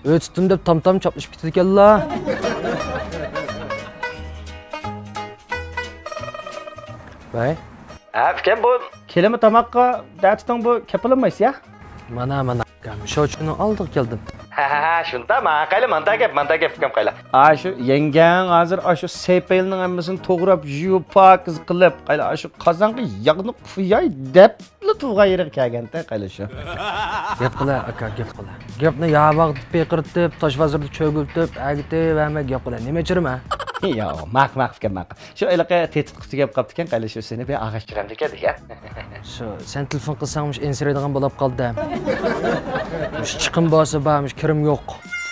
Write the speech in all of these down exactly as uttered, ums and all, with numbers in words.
ئۆي تۇتتۇم دەپ تام-تام چاپلىشىپ كېتىدىكەنلا. ۋاي. ھە، ئۇكام، بۇ كېلىمۇ تاماققا دەتىتىڭ بۇ كەپ ئالالمايسىز يا؟ مانا، مانا، ئۇكام، شۇ ئۈچۈن ئالدىغا كەلدىم. ھە، ھە، ھە، شۇندا، ما، قايلا، ماندا گەپ، ماندا گەپ، ئۇكام، قايلا. ئا، شۇ يەڭگەڭ ھازىر ئاشۇ سېپەيلنىڭ ھەممىسىنى توغراپ، يۇيۇپ، پاكىز قىلىپ، قايلا، ئاشۇ قازانغا ياغنى قۇياي دەپلا تۇغان يېرىگە كەلگەنتە، قايلا شۇ. گەپ قىلە، ئاكا، گەپ قىلە. گەپنى يا باغدا پىقىرتىپ، تاش بازىردا چۆگۈلتۈپ، ئەگىتىپ، ھەممە گەپ قىلە. نېمە ئىچىرمە؟ ياق، ماق، ماق، ئۇكام، ماق. شۇ ھېلىقى تېتىتقۇ تۈگەپ قاپتىكەن، قايلا شۇ سېنى بىر ئاغاچ چىرامدىكەن دېگەن. شۇ، سەن تېلېفون قىلساڭ، مۇشۇ ئەنسىرەيدىغان بولاپ قالدى. مۇشۇ چىقىم بولسا بار، مۇشۇ كىرىم يوق.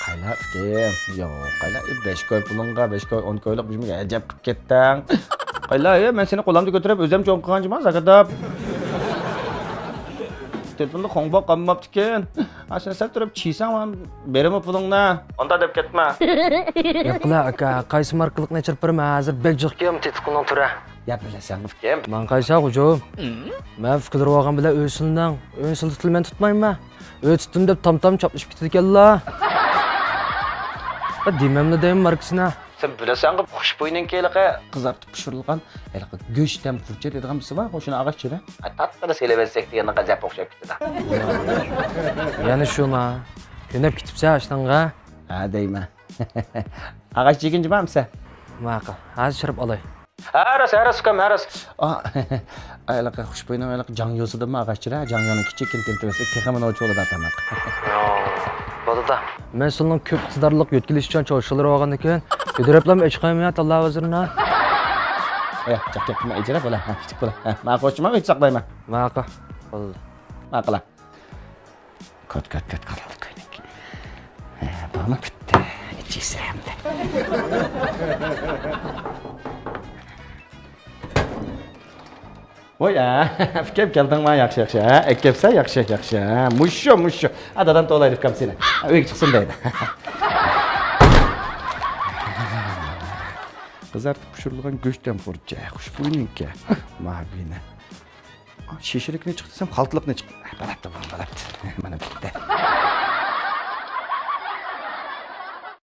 قايلا، ئۇكام؟ ياق، قايلا، بەش كوي پۇلۇڭغا، بەش كوي، ئون كويلۇق بىر ئەجەب قىلىپ كەتتىڭ. قايلا، ئەي، مەن سېنى قولۇمدا كۆتۈرۈپ، ئۆزۈم چوڭ قىلغان جۇما، زاكاتاپ. تېلېفوندا خۇڭباق قالماپتىكەن. ھا، سەن سەل تۇرۇپ چىساڭ، بېرىمۇ پۇلۇڭنى. ئۇنداق دەپ كەتمە. گەپ قىلە، ئاكا، قايسى ماركىلىقنى ئېچىرىپ بېرىمەن؟ ھازىر بەك جىق كىيىم تېتىقىنىڭ تۈرى. يا بىلەسەن، ئۇكام. ماڭا قايسا، غۇجۇم؟ مەن پىكىر بولغان بىلەن ئۆي سىلىنىڭ. ئۆي سىلىتىلى مەن تۇتمايمەن. ئۆي تۇتتۇم دەپ تام-تام چاپلىشىپ كېتىدىكەنلا. دېمەملا دەيمەن ماركىسىنى. سەن بىلەسەنغۇ، خۇشبۇينىڭكى ھېلىقى قىزارتىپ پىشۇرۇلغان ھېلىقى گۆش تەم پۇرچە دەيدىغان بىرسى بار، شۇنى ئاغاچ چىرە. تاتلىقىنى سېلىۋەتسەك دېگەننىڭ غەزەپ ئوخشاپ كېتىدۇ. يەنە شۇما. كۆنۈپ كېتىپسەن ئاشۇنىڭغا. ھە دەيمەن. ئاغاچ چىگىنچى بارمىسە؟ ماقۇل. ھازىر چىرىپ ئالاي. ھە راست، ھە راست، ئۇكام، ھە راست. ئا، ھېلىقى خۇشبۇينىڭ ھېلىقى جاڭ يوسىدىنمۇ ئاغاچ چىرە؟ جاڭ يونىڭ كىچىككىنە تېمىتىۋەتسەك تېخىمۇ نوچى بولىدۇ تاماق. بولىدۇ. مەن سىلىنىڭ كۆپ ئىقتىدارلىق يۆتكىلىشچان چوشۇلىرى بولغاندىكىن، بىدىرەپلەم ئېچىقايمۇ يا تاللا ھازىرنا؟ ئايا، جاق گەپ قىلما، ئېجىرە بولا، ھە، كىچىك بولا. ھە، ماقۇل، ئوچۇما ئۆچ ساقلايمەن. ماقۇل. بولدى. ماقۇل. كۆت، كۆت، كۆت، قالدى كۆينەك. ھە، بۇمۇ پۈتتى. ئىچىسە ئەمدى. ۋوي، ئە، ئۇكام كەلدىڭما؟ ياخشى، ياخشى. ھە، ئەكەپسەن، ياخشى، ياخشى. ھە، مۇشۇ، مۇشۇ. ھە، دادام توۋلايدۇ ئۇكام سېنى. ئۆيگە چىقسۇن دەيدۇ. قىزارتىپ پىشۇرۇلغان گۆش تەم پۇرچە، خۇشبۇينىڭكى. ماۋىنى. شېشىلىكنى چىق دېسەم، خالتىلىقنى چىق. بولۇپتۇ، بولۇپتۇ. مانا بىتتى.